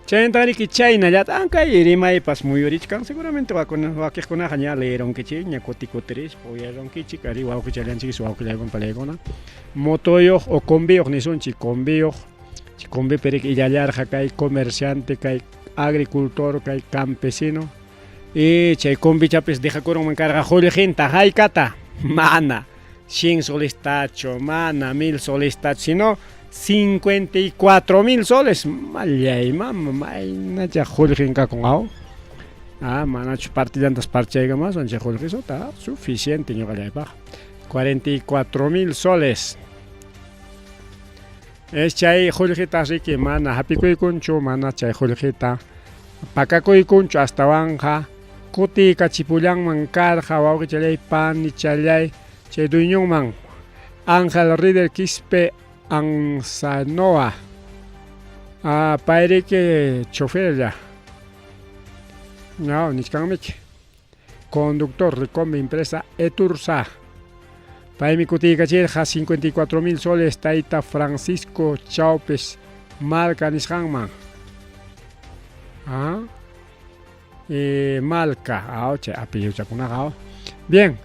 Chaymantariki chaynallata kay rimaypas muyurichkan seguramente wakiqkunaqa ña leeronkichikña kuti kutirispa uyaronkichik ari wawqichallanchikis wawqillaykuna pallaykuna motoyuq o combiyuq nisunchik combiyuq chay combipi riki illallarqa kay comerciante kay agricultor kay campesino y chay combichapis dejakurunman karqa qullqinta haykata mana 100 solestachu mana 1000 solestachu sino 54,000 soles mallay mama maynacha qullqin kakun aw manachu partillantas parchaykamaswan chay qullqisuta suficiente ñuqallaypaq 44,000 soles es chay qullqita riki mana hapikuykunchu mana chay qullqita pakakuykunchu astawanqa kutiykachipullanman karqa wawqichallay panichallay chay dueñonman Ángel Rider Quispe Anzanoa payriki choferlla no nichkanmiki conductor de combi empresa Etursa paymi kutiykachirqa 54,000 soles tayta Francisco Chaupes Malca nisqanman Malca chay apellidochakunaqa bien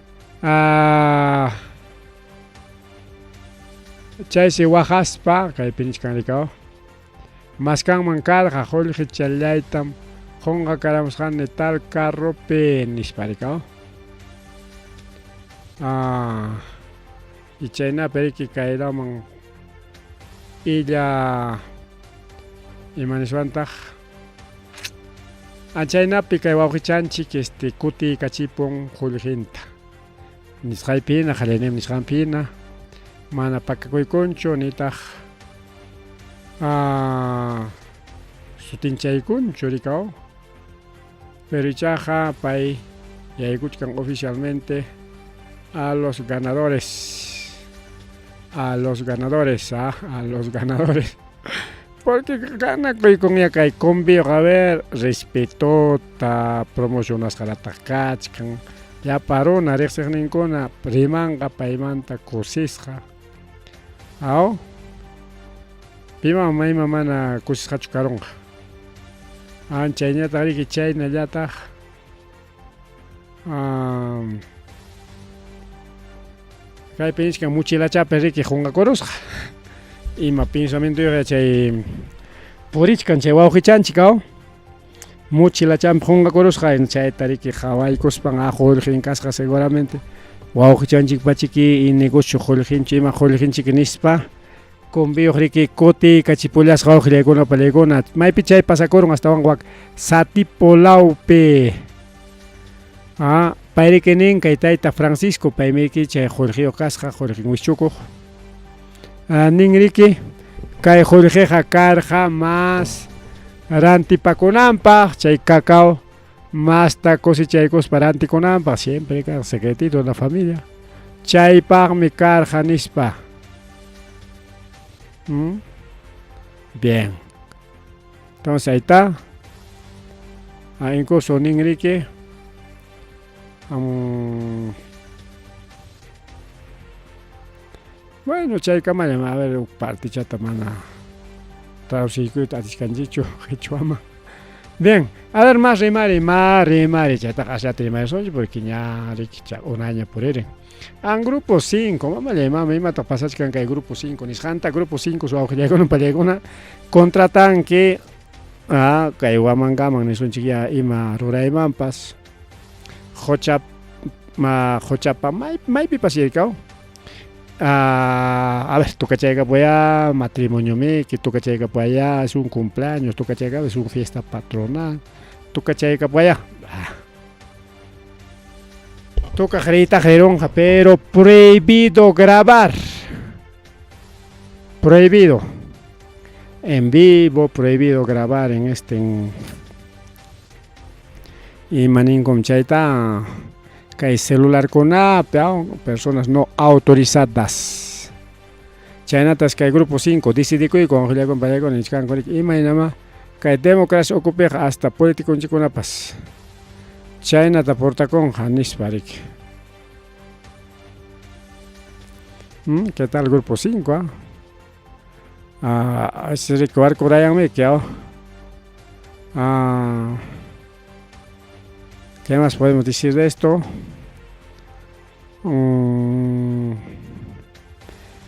chaysi waqaspa kaypi nichkan rikaw maskanman karqa qullqichallaytam qunqakaramusqani tal carropi nispa rikaw y chaynapi riki kaylaman illa ima niswantaq chaynapi kay wawqichanchik este kutiykachipun qullqinta nisqaypina qallaynim nisqanpina mana pakakuykunchu nitaq sutinchaykunchu rikaw pero ichaqa pay yaykuchkan oficialmente a los ganadores a los ganadores a los ganadores porque ganakuykunya kay combiyuq a ver respetota promocionasqarataq kachkan llapa runa riqsiqninkuna rimanqa paymanta kusisqa aw piman mayman mana kusisqachu karunqa chayñataq riki chaynallataq Kaypi nichkan muchilachapi riki qunqakurusqa. Ima pensamientoyuq chay purichkan chay wawqichanchik aw. Muchilachanpi qunqakurusqa chayta riki qhawaykuspan a qullqin kasqa seguramente. Wawqichanchikpachiki y negocio qullqinchik ima qullqinchik nispa kumbiyuq riki kutiykachipullasqa wawqillaykuna pallaykuna. Maypi chay pasakurun astawan wak Satipo lawpi. Ah, pay riki nin kay tayta Francisco, paymi riki chay qullqiyuq kasqa, qullqin wischukuq. Ah, nin riki kay qullqiqa karqa mas rantipakunanpaq chay cacao masta cosechaykuspa rantikunanpaq, siempre karqa secretito de la familia. Chaypaqmi karqa nispa. ¿Mm? Bien. Entonces ahí está. Ah, incluso nin riki. Bueno, chaykamallam, a ver, huk partichata mana traduciykuyta atichkanchikchu qhichwaman. Bien, a ver, más rimari, más rimari, chaytaqa asllata rimarisunchik porque ña riki unaña puririn. An grupo 5, mamallay mama, imataq pasachkan kay grupo 5 nisqanta, grupo 5 su wawqillaykuna pallaykuna contratanki ah, kay wamankaman nisunchik ya ima ruraymanpas qocha ma qochapa may, maypipas yarikaw ah, a ver, tukachaykapuya matrimonio miki, tukachaykapuya es un cumpleaños, tukachaykapuya es un fiesta patronal, tukachaykapuya ah. Tukaq riytaq rirunqa, pero prohibido grabar. Prohibido. En vivo, prohibido grabar en este. En... Ima ninkum chayta kay celularkunapi personas no autorizadas. Chaynatas kay grupo 5 decidikuyku wawqillaykuna pallaykuna nichkanku riki imaynamá kay democracia ukupiqa hasta politiconchikkunapas chaynata portakunqa nispa riki. ¿Qué tal grupo 5? Ah? Ah, ese riki warkurayanmiki ah. Ah, ¿qué más podemos decir de esto?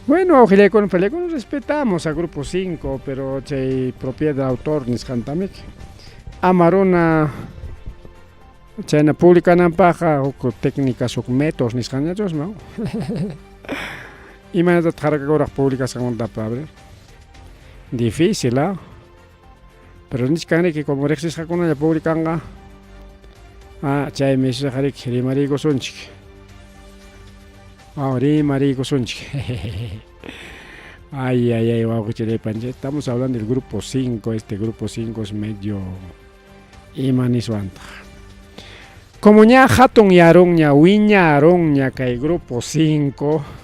Bueno, wawqillaykuna pallaykuna respetamos a grupo 5, pero chay propiedad de autor nisqantamiki ama runa chayna publicananpaqqa huk técnicas huk métodos nisqanñachusma imaynatataq harkakuraq publicasqanmanta a ver difícil ah pero nichkanriki como riqsisqakunalla publicanqa ah chaymi riki rimariykusunchik ah rimariykusunchik ay ay ay wawqichillay pancha estamos hablando del grupo 5 este grupo 5 es medio ima niswantaq como ña hatun yarunña wiñarunña kay grupo 5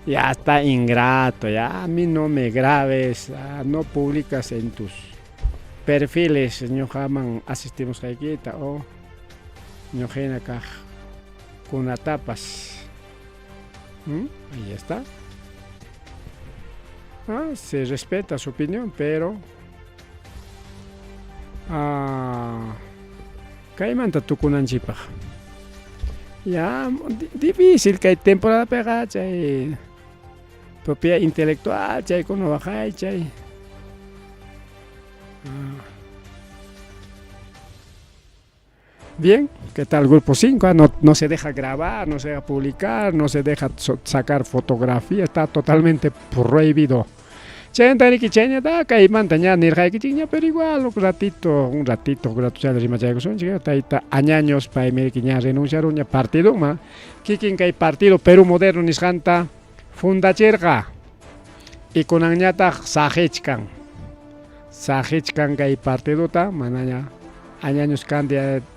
ya está ingrato, ya a mí no me grabes, ah, no publicas en tus perfiles ñuqaman asistimusqaykita o ñuqhina kaq kunatapas. Ahí está. Ah, se respeta su opinión, pero ah, kaymanta tukunanchikpaq. Ya, difícil kay temporadapiqa chay propiedad intelectual chaykuna waqaychay. Ah. Bien, ¿qué tal grupo 5? Ah, no, no se deja grabar, no se deja publicar, no se deja sacar fotografía, está totalmente prohibido. Chayanta riki chayñata kaymanta ña nirqaykichikña, pero igual un ratito, un ratito, un rato rimachaykusunchik, tayta añaños paymi riki ña renunciaruña partidunman, kikin kay partido Perú Moderno nisqanta fundachirqa y kunanñataq saqichkan, saqichkan kay partidota manaña añaños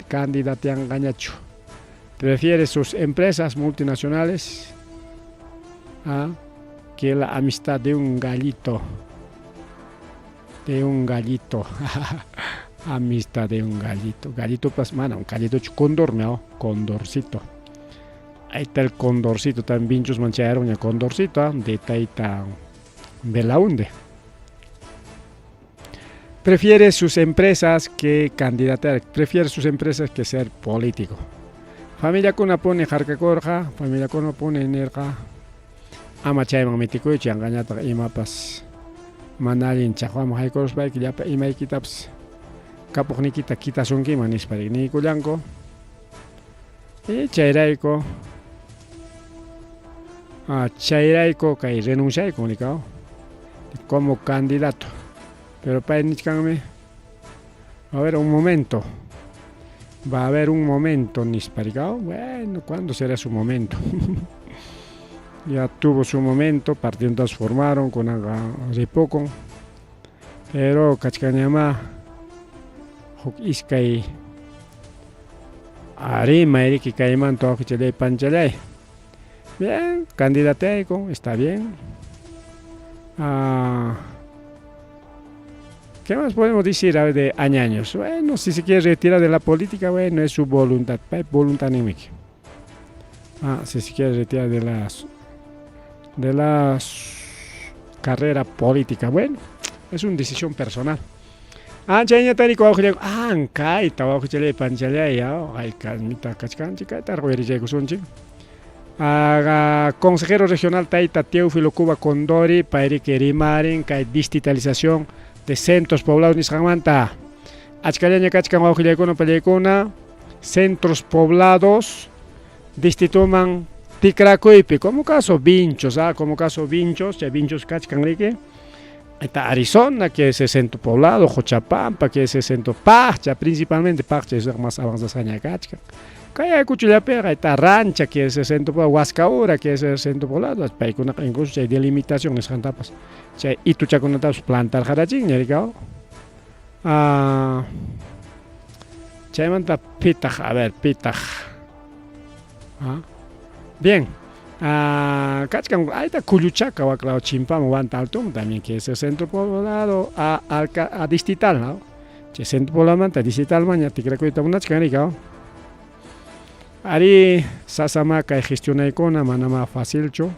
candidatianqañachu. Prefiere sus empresas multinacionales ¿ah? que la amistad de un gallito. De un gallito. Amistad de un gallito. Gallito pas, mana, un gallito condor, ¿no? Condorcito. Ahí está el condorcito, también vinchos mancharon el condorcito, ¿ah? De Taita Belaunde. Prefiere sus empresas que candidatar, prefiere sus empresas que ser político. Familiakunapuni harkakurqa, familiakunapuni nirqa ama chayman mitikuychu yanqañataq imapas mana allin chaqwaman haykuruspayki llapa imaykitapas kapuqniykita kitasunkiman nispa niykullanku. Y chayrayku chayrayku kay renunciaykun nikaw como candidato. Pero pay nichkanmi va a haber un momento, va a haber un momento nispa rikaw. Bueno, ¿cuándo será su momento? Ya tuvo su momento, partidos formaron, kunanqa ripukun. Pero kachkanñamá huk iskay arimay riki kaymanta wawqichalay panchalay. Bien, candidateayku, está bien. ¿Qué más podemos decir a ver, de añaños? Bueno, si se quiere retirar de la política, bueno, es su voluntad, voluntad nimiki. Si se quiere retirar de la carrera política, bueno, es una decisión personal. Chayñatariku wawqillayku, kayta wawqichalay panchalay, ay mita kachkanchik, kayta uyarichaykusunchik. Consejero regional Taita Teófilo Cuba Condori, payriki rimarin kay distritalización de centros poblados nisqanmanta. Achkallaña kachkan wawqillaykuna pallaykuna, centros poblados distrituman tikrakuypi, como caso Vinchos, como caso Vinchos, chay Vinchos kachkan riki. Está Arizona, que es el centro poblado, Jochapampa, que es el centro Paccha, principalmente Paccha es más avanzada kachkan. Kay Ayacuchollapiqa está Rancha, que es el centro poblado, Huascaura, que es el centro poblado, paykunaqa incluso chay delimitación nisqantapas, chay ituchakunatapas plantarqarachinña rikaw. Chaymanta pitaq, a ver, pitaq. Bien. Kachkan, ahí está Cuyuchaca, waklao Chimpaman, Huanta Altum, también que es el centro poblado a distrital, ¿no? Chay centro pobladomanta distrital maña tikrakuyta munachkan rikaw. Ari sasama kay gestionaykuna manama facilchu.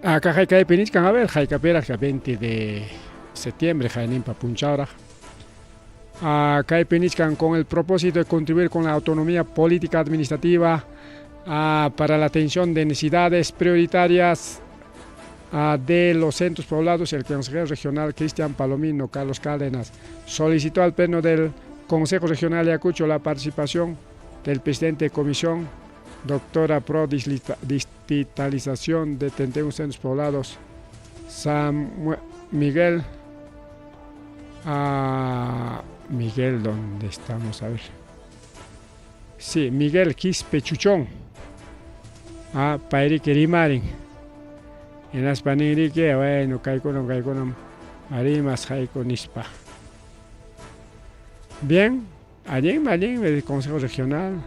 Acá haykaypi nichkan, a ver, haykapiraq 20 de septiembre, hayninpa punchawraq. Kaypi nichkan con el propósito de contribuir con la autonomía política administrativa para la atención de necesidades prioritarias de los centros poblados, el consejero regional Cristian Palomino Carlos Cárdenas solicitó al pleno del Consejo Regional de Ayacucho la participación del presidente de comisión, doctora pro distritalización de 31 centros poblados, Samuel Miguel. Miguel, ¿dónde estamos? A ver. Sí, Miguel Quispe Chuchón. Payriki rimarin. Hinaspa ninriki, bueno, kaykunam, kaykunam, rimas hayku nispa. Bien, allin, allin, el Consejo Regional.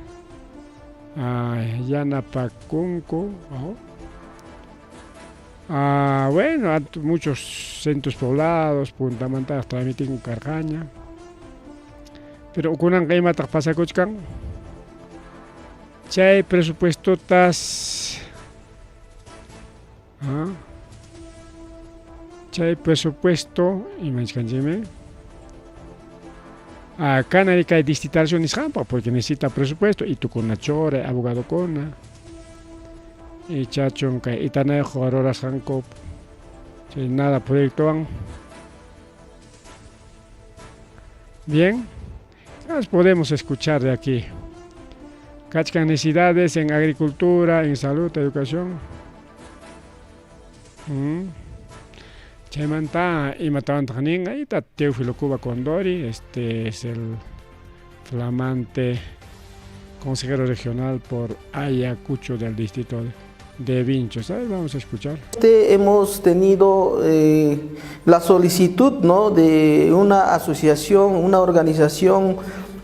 Yanapakunku. Oh. Bueno, muchos centros poblados, puntamanta tramitin karqaña. Pero kunanqa imataq pasakuchkan? Chay presupuestotas chay presupuesto imachkanchikmi kanari kay distritalización nisqanpaq porque necesita presupuesto y tukuna chura abogadokuna ichachun kay itanayuq rurasqanku chay nada proyectowan. Bien, ¿qué podemos escuchar de aquí? Kachkan necesidades en agricultura, en salud, educación. Chaymanta imatawantaq nin, ahí está Teófilo Cuba Condori, este es el flamante consejero regional por Ayacucho del distrito de Vinchos. A ver, vamos a escuchar. Hemos tenido la solicitud, ¿no?, de una asociación, una organización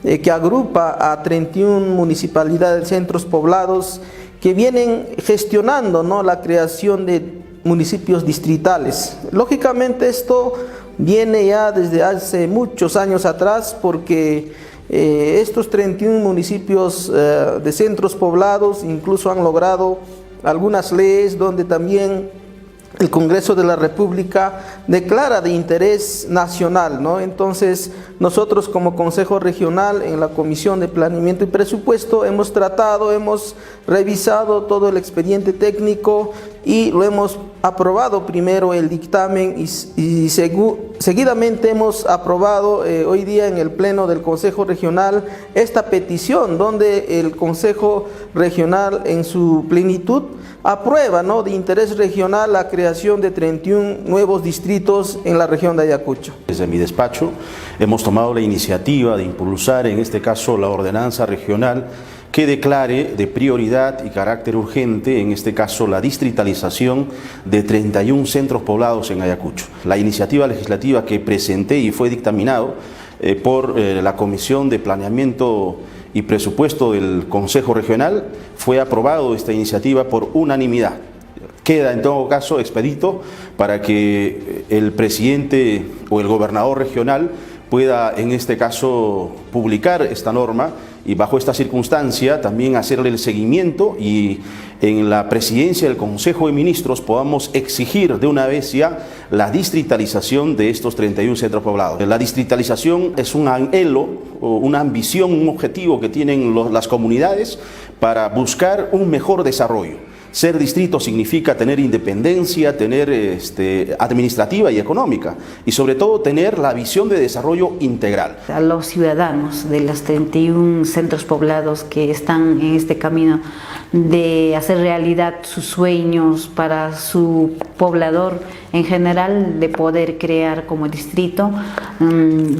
que agrupa a 31 municipalidades, centros poblados, que vienen gestionando, ¿no?, la creación de municipios distritales. Lógicamente esto viene ya desde hace muchos años atrás, porque estos 31 municipios de centros poblados incluso han logrado algunas leyes donde también El Congreso de la República declara de interés nacional, ¿no? Entonces, nosotros como Consejo Regional en la Comisión de Planeamiento y Presupuesto hemos tratado, hemos revisado todo el expediente técnico y lo hemos aprobado primero el dictamen y seguidamente hemos aprobado hoy día en el Pleno del Consejo Regional esta petición donde el Consejo Regional en su plenitud aprueba, ¿no?, de interés regional la creación de 31 nuevos distritos en la región de Ayacucho. Desde mi despacho hemos tomado la iniciativa de impulsar en este caso la ordenanza regional que declare de prioridad y carácter urgente, en este caso la distritalización de 31 centros poblados en Ayacucho. La iniciativa legislativa que presenté y fue dictaminado por la Comisión de Planeamiento y Presupuesto del Consejo Regional, fue aprobado esta iniciativa por unanimidad. Queda en todo caso expedito para que el presidente o el gobernador regional pueda en este caso publicar esta norma y bajo esta circunstancia también hacerle el seguimiento y en la presidencia del Consejo de Ministros podamos exigir de una vez ya la distritalización de estos 31 centros poblados. La distritalización es un anhelo, una ambición, un objetivo que tienen las comunidades para buscar un mejor desarrollo. Ser distrito significa tener independencia, tener administrativa y económica, y sobre todo tener la visión de desarrollo integral. A los ciudadanos de los 31 centros poblados que están en este camino de hacer realidad sus sueños para su poblador en general, de poder crear como distrito.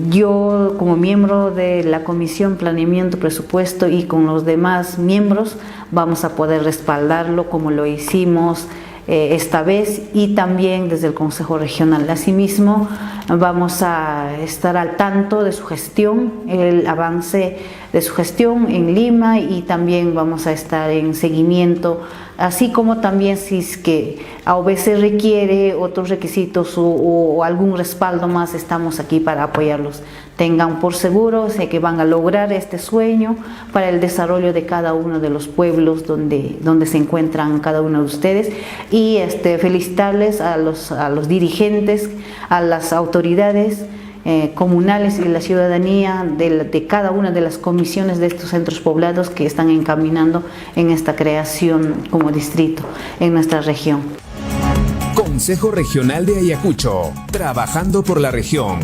Yo como miembro de la Comisión Planeamiento Presupuesto y con los demás miembros vamos a poder respaldarlo como lo hicimos esta vez y también desde el Consejo Regional. Asimismo, vamos a estar al tanto de su gestión, el avance de su gestión en Lima y también vamos a estar en seguimiento, así como también si es que AOBC requiere otros requisitos o algún respaldo más, estamos aquí para apoyarlos. Tengan por seguro, sé que van a lograr este sueño para el desarrollo de cada uno de los pueblos donde se encuentran cada uno de ustedes y felicitarles a los dirigentes, a las autoridades comunales y la ciudadanía de cada una de las comisiones de estos centros poblados que están encaminando en esta creación como distrito en nuestra región. Consejo Regional de Ayacucho, trabajando por la región.